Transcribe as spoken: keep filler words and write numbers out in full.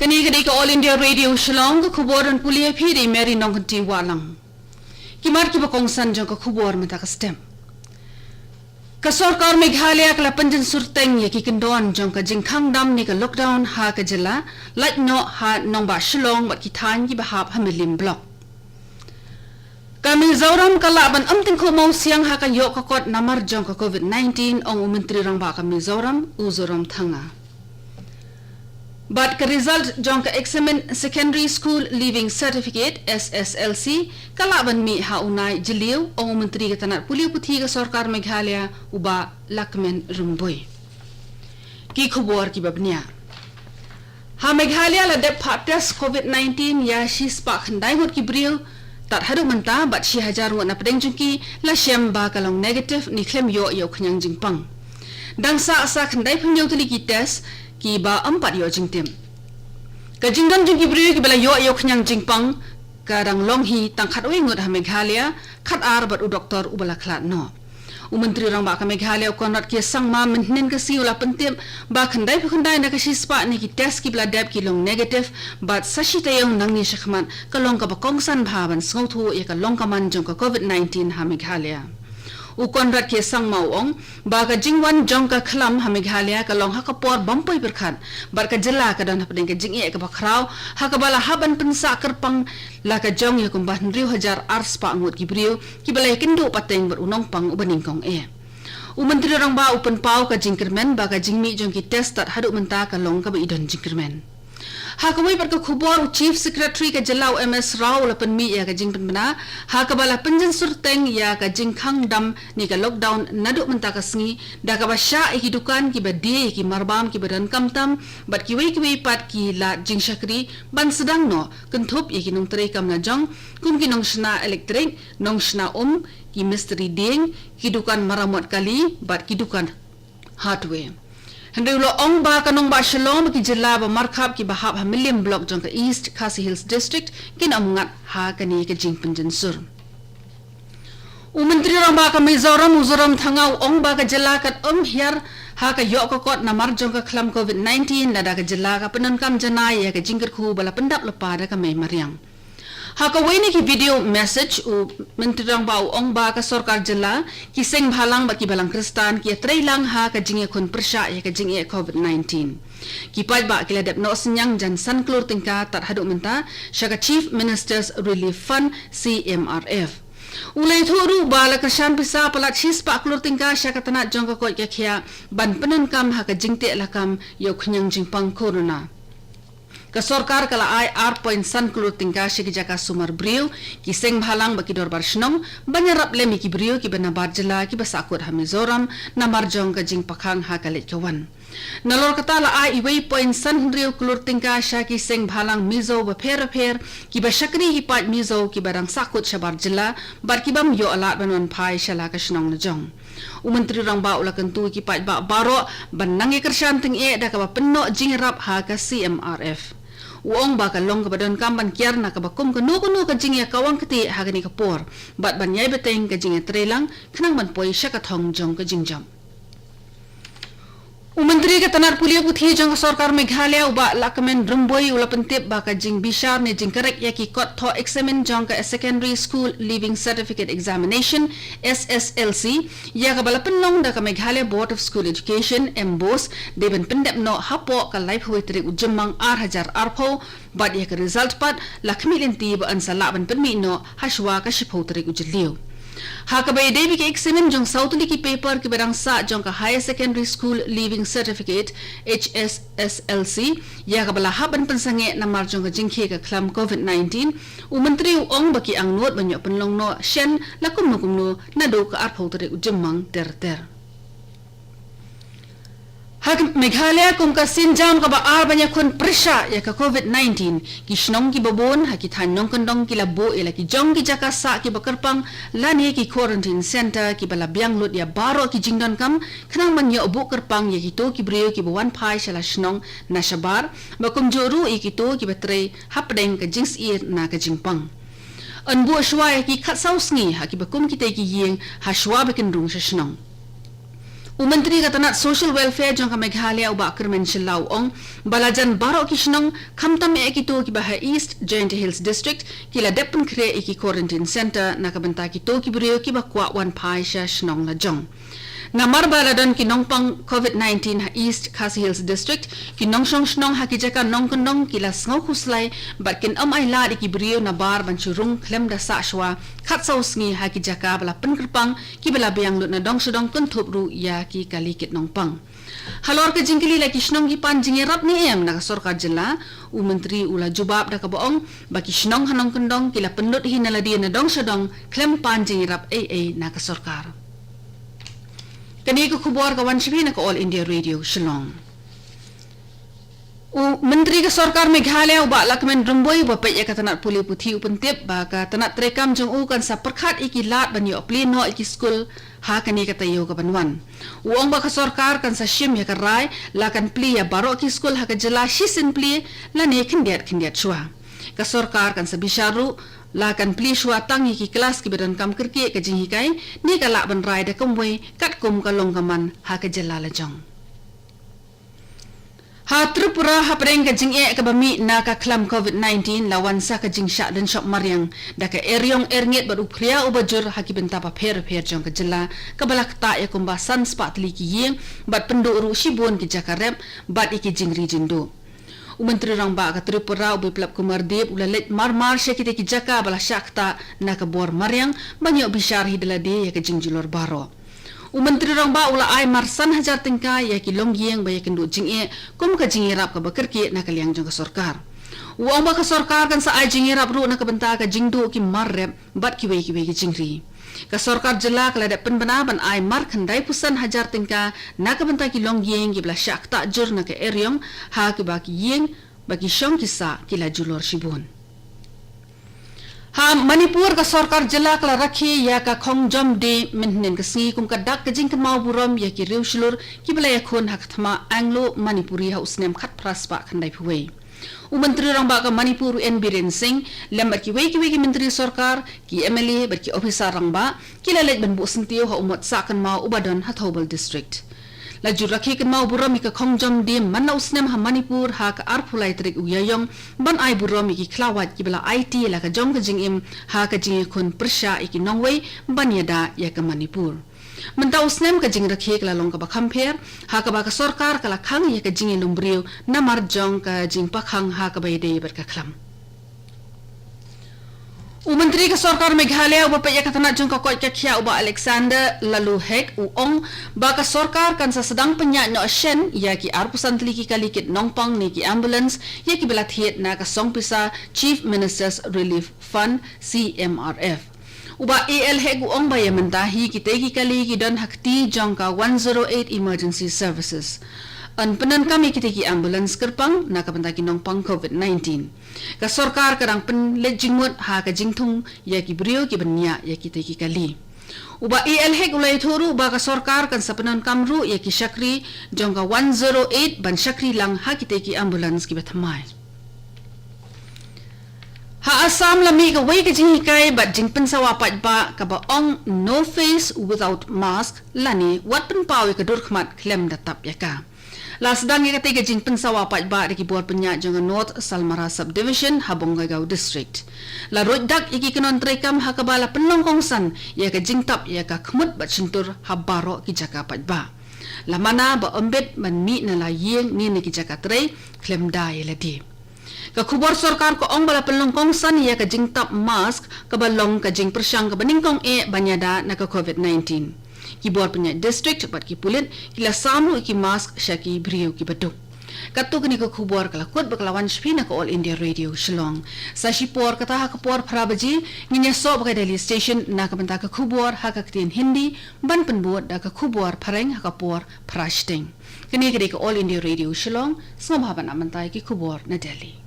Kane ka dei ka All India Radio Shillong, ka khubor ban pule ïa phi da i Mary Nongkynti Wahlang. Ki mat kiba kongsan jong ka khubor mynta ka step. Ka sorkar Meghalaya ka la pynjynsur teng ïa ki kyndon jong ka jingkhang dam ne ka lockdown ha ka jylla, lait noh ha nongbah Shillong bad ki thaiñ kiba hap ha Mylliem Block. Ka Mizoram ka lah ban ym tyngkhuh mawsiang ha ka ïoh ka kot namar jong ka COVID nineteen, ong u Myntri Rangbah ka Mizoram, u Zoramthanga. Bad ka result jong ka Examined Secondary School Leaving Certificate, S S L C, ka lah ban mih ha u Naiï Jylliew, ong u Myntri ka tnat pule puthi ka sorkar Meghalaya, u Bah Lahkmen Rymbui. Ki khubor kiba bniah. Ha Meghalaya la dep phah test COVID nineteen ïa shispah khyndai ngut ki briew tad haduh mynta, bad shi hajar ngut na pdeng jong ki la shem ba ka long negative ne khlem ïoh ïa u khñiang jingpang. Dang sah sa khyndai phew hynñiew tylli ki test kiba ym pat ïoh jingtip. Ka jingdon jong ki briew kiba la ïoh ïa u khñiang jingpang ka dang long hi tang khatwei ngut ha Meghalaya, khatar bad u doktor uba la khlad noh. U Myntri Rangbah ka Meghalaya u Conrad K Sangma mynhynnin ka sngi u la pyntip ba khyndai phew khyndai na ka shispah ne ki test kiba la dep ki long negative, bad sa shi taïew nangne shakhmat ka long kaba kongsan bha ban sngewthuh ïa ka long ka man jong ka COVID nineteen ha Meghalaya. U Conrad K Sangma u ong ba ka jingwan jong ka khlam ha Meghalaya ka long ha ka por bym poi pyrkhat, bad ka jylla ka don hapdeng ka jingeh kaba khraw, ha kaba la hap ban pynsah kyrpang la ka jong ïa kumba hynriew hajar arspah ngut ki briew kiba la ïakynduh pateng bad u nongpang uba nyngkong eh. U Myntri Rangbah u pynpaw ka jingkyrmen ba ka jingmih jong ki test tad haduh mynta ka long kaba i don jingkyrmen. Ha kawei pat ka khubor, u Chief Secretary ka jylla u M S Rao u la pynmih ïa ka jingpynbna ha kaba la pynjynsur teng ïa ka jingkhang dam ne ka lockdown naduh mynta ka sngi, da kaba shah ïa ki dukan kiba die ïa ki marbam kiba donkam tam, bad kiwei kiwei pat ki lad jingshakri ban sdang noh, kynthup ïa ki nongtrei kam lajong kum ki nongshna elektrik, nongshna um, ki mistri dieng, ki dukan maramot kali bad ki dukan hardware. Hynrei u la ong ba ka nongbah Shillong bad ki jylla ba markhap kiba hap ha Mylliem Block jong ka East Khasi Hills District kin ym ngat ha kane ka jingpynjynsur. U Myntri Rangbah ka Mizoram u Zoramthanga u ong ba ka jylla kan ym hiar ha ka ïoh ka kot namar jong ka khlam COVID nineteen, lada ka jylla ka pyndonkam janai ïa ka jingkyrkhu ba la pyndap lypa da ka mei mariang. Ha kawei na ki video message, u Myntri Rangbah u ong ba ka sorkar jylla, ki seng bhalang bad ki balang Khristan ki ïatreilang ha ka jingïakhun pyrshah ïa ka jingeh COVID nineteen. Ki paidbah ki la dep noh synñiang jan san klur tyngka tad haduh mynta sha ka Chief Minister's Relief Fund, C M R F. U la ïathuh ruh ba la kyrshan pisa palat shispah klur tyngka sha ka tnat jong ka koit ka khiah ban pyndonkam ha ka jingteh lakam ïa u khñiang jingpang corona. Ka sorkar ka la ai ar point san klur tyngka sha ki jaka sumar briew, ki seng bhalang bad ki dorbar shnong ban ïarap lem ïa ki briew kiba nabar jylla kiba sahkut ha Mizoram namar jong ka jingpakhang ha ka leit ka wan. Nalor kata la ai iwei point san hynriew klur tyngka sha ki seng bhalang Mizo bapher bapher kiba shakri ïa ki paid Mizo kiba dang sahkut shabar jylla bad ki bym ïoh lad ban wan phai sha la ka shnong lajong. U Myntri Rangbah u la kyntu ïa ki paidbah baroh ban nang ïakyrshan tyngeh da kaba pynnoh jingïarap ha ka C M R F. U ong ba ka long kaba donkam ban kiar na kaba kum kano kano ka jingïakawang ktieh ha kane ka por bad ban ïai bteng ka jingïatreilang khnang ban poi sha ka thong jong ka jingjop. U Myntri ka tnat pule puthi jong ka sorkar Meghalaya u Bah Lahkmen Rymbui u la pyntip ba ka jingbishar ne jingkyrek ïa ki kot thoh eksamin jong ka Secondary School Leaving Certificate Examination, S S L C, ïa kaba la pynlong da ka Meghalaya Board of School Education, MBOSE, dei ban pyndep noh hapoh ka laiphew tarik u Jymmang ar hajar arphew, bad ïa ka result pat la khmih lynti ba yn sa lah ban pynmih noh hashwa ka shiphew tarik u Jylliew. Ha kaba ïadei bad ki eksamin jong saw tylli ki paper kiba dang sah jong ka Higher Secondary School Leaving Certificate, H S S L C, ïa kaba la hap ban pynsangeh namar jong ka jingkhie ka khlam COVID nineteen, u Myntri u ong ba ki angnud ban ïoh pynlong noh shen la kumno kumno naduh ka arphew tarik u Jymmang ter ter. Ha Meghalaya kum ka sienjam kaba ar ban ïakhun pyrshah ïa ka COVID nineteen, ki shnong kiba bun ha ki thaiñ nongkyndong ki la buh ïa la ki jong ki jaka sah kiba kyrpang lane ki quarantine centre kiba la biang lut ïa baroh ki jingdonkam khnang ban ïoh buh kyrpang ïa kito ki briew kiba wan phai sha la shnong na shabar, ba kumjuh ruh ïa kito kiba trei hapdeng ka jingsyier na ka jingpang. Yn buh shuwa ïa ki khatsaw sngi ha kiba kum kitei ki ïing hashwa ba kin rung sha shnong. U Myntri ka tnat Social Welfare jong ka Meghalaya u Bah Kyrmen Shylla u ong ba la jan baroh ki shnong khamtam eh kito kiba ha East Jaintia Hills District ki la dep pynkhreh ïa ki quarantine center na ka bynta kito ki briew kiba kwah wan phai sha shnong la jong. Namar ba la don ki nongpang covid nineteen ha East Khasi Hills District, ki nongshong shnong ha ki jaka nongkyndong ki la sngew khuslai bad kin ym ailad ïa ki briew nabar ban shu rung khlem da sah shuwa khatsaw sngi ha ki jaka ba la pynkyrpang kiba la biang lut na dong sha dong kynthup ruh ïa ki kali kit nongpang. Halor ka jingkylli la ki shnong ki pan jingïarap ne em na ka sorkar jylla, u Myntri u la jubab da kaba ong ba ki shnong ha nongkyndong ki la pynlut hi na lade na dong sha dong khlem pan jingïarap ei ei na ka sorkar. Kane ka khubor ka wan sha phi na ka All India Radio Shillong. U Myntri ka sorkar Meghalaya u Bah Lahkmen Rymbui uba peit ïa ka tnat pule puthi u pyntip ba ka tnat treikam jong u kan sa pyrkhat ïa ki lad ban ïoh plie noh ïa ki skul ha kane ka taïew ka ban wan. U ong ba ka sorkar kan sa shim ïa ka rai la kan plie ïa baroh ki skul ha ka jylla shisien plie lane khyndiat khyndiat shuwa. Ka sorkar kan sa bishar ruh la kan plie shuwa tang ïa ki klas kiba donkam kyrkieh ka jinghikai ne ka lah ban rai da kumwei katkum ka long ka man ha ka jylla la jong. Ha Tripura hapdeng ka jingeh kaba mih na ka khlam covid nineteen la wan sa ka jingshah dynshop mariang da ka eriong erngit bad u phria uba jur ha ki bynta bapher bapher jong ka jylla kaba la ktah ïa kumba san spah tylli ki ïing bad pynduh ruh shibun ki jaka rep bad ïa ki jingri jingduh. U Myntri Rangbah ka Tripura u Biplab Kumar Deb u la leit marmar sha kita ki jaka ba la shah ktah na ka bor mariang ban ïoh bishar hi da lade ïa ka jingjulor baroh. U Myntri Rangbah u la ai mar san hajar tyngka ïa ki longïing ba ïakynduh jingeh kum ka jingïarap kaba kyrkieh na ka liang jong ka sorkar. U ong ba ka sorkar kan sa ai jingïarap ruh na ka bynta ka jingduh ki mar rep bad kiwei kiwei ki jingri. Ka sorkar jylla ka la dep pynbna ban ai mar khyndai phew san hajar tyngka na ka bynta ki longïing kiba la shah ktah jur na ka eriong ha kiba ki ïing ba ki shong ki sah ki la julor shibun. Ha Manipur ka sorkar jylla ka la rakhe ïa ka Khongjom Day mynhynnin ka sngi kum ka dak ka jingkynmaw burom ïa ki riew shlur kiba la ïakhun ha ka thma Anglo Manipuri ha u snem khatphra spah khyndai phew wei. U Myntri Rangbah ka Manipur u N Biren Singh lem bad kiwei kiwei ki myntri sorkar, ki M L A bad ki ophisar rangbah ki la leit ban buh syntiew ha u mot sah kynmaw uba don ha Thoubal District. La ju rakhe kynmaw burom ïa ka Khongjom Day man la u snem ha Manipur ha ka arphew lai tarik u Ïaïong ban ai burom ïa ki khlawait kiba la aiti la ka jong ka jingim ha ka jingïakhun pyrshah ïa ki nongwei ban ïada ïa ka Manipur. Mynta u snem ka jingrakhe ka la long kaba kham pher ha kaba ka sorkar ka la khang ïa ka jingïalum briew namar jong ka jingpakhang ha kaba ïadei bad ka khlam. U Myntri ka sorkar Meghalaya uba peit ïa ka tnat jong ka koit ka khiah u Bah Alexander Laloo Hek u ong ba ka sorkar kan sa sdang pynïaid noh shen ïa ki arphew san tylli ki kali kit nongpang ne ki ambulance ïa kiba la thied na ka song pisa Chief Minister's Relief Fund, C M R F. U Bah A L Hek u ong ba ïa mynta hi kitei ki kali ki don ha kti jong ka one zero eight Emergency Services. Yn pyndonkam ïa kitei ki ambulance kyrpang na ka bynta ki nongpang covid nineteen. Ka sorkar ka dang pynleit jingmut ha ka jingthung ïa ki briew kiba ñiah ïa kitei ki kali. U Bah A L Hek u la ïathuh ruh ba ka sorkar kan sa pyndonkam ruh ïa ki shakri jong ka one zero eight ban shakri lang ha kitei ki ambulance kiba thymmai. Ha Assam la mih kawei ka jinghikai bad jingpynsawa paidbah kaba ong no face without mask lane wat pynpaw ïa ka dur khmat khlem da tap ïa ka. La sdang ïa katei ka jingpynsawa paidbah da ki bor pynïaid jong ka North Salmara Subdivision ha Bongaigaon District. La ruid dak ïa ki kynhun treikam ha kaba la pynlong kongsan ïa ka jingtap ïa ka khmut bad shyntur ha baroh ki jaka paidbah. La mana ba ym bit ban mih na la ïing ne na ki jaka trei khlem da ïa lade. Ka khubor sorkar ka ong ba la pynlong kongsan ïa ka jingtap mask kaba long ka jingpyrshang kaba nyngkong eh ban ïada na ka covid nineteen. Ki bor pynïaid district bad ki pulit ki la sam ruh ïa ki mask sha ki briew kiba duk. Katto katne ka khubor ka la kut bad ka la wan sha phi na ka All India Radio Shillong. Sa shipor kata ha ka por phra baje ngin ïasoh bad ka Delhi Station na ka bynta ka khubor ha ka ktien Hindi ban pynbud da ka khubor phareng ha ka por phra shiteng. Kane ka dei ka All India Radio Shillong, sngewbha ban ap mynta ïa ki khubor na Delhi.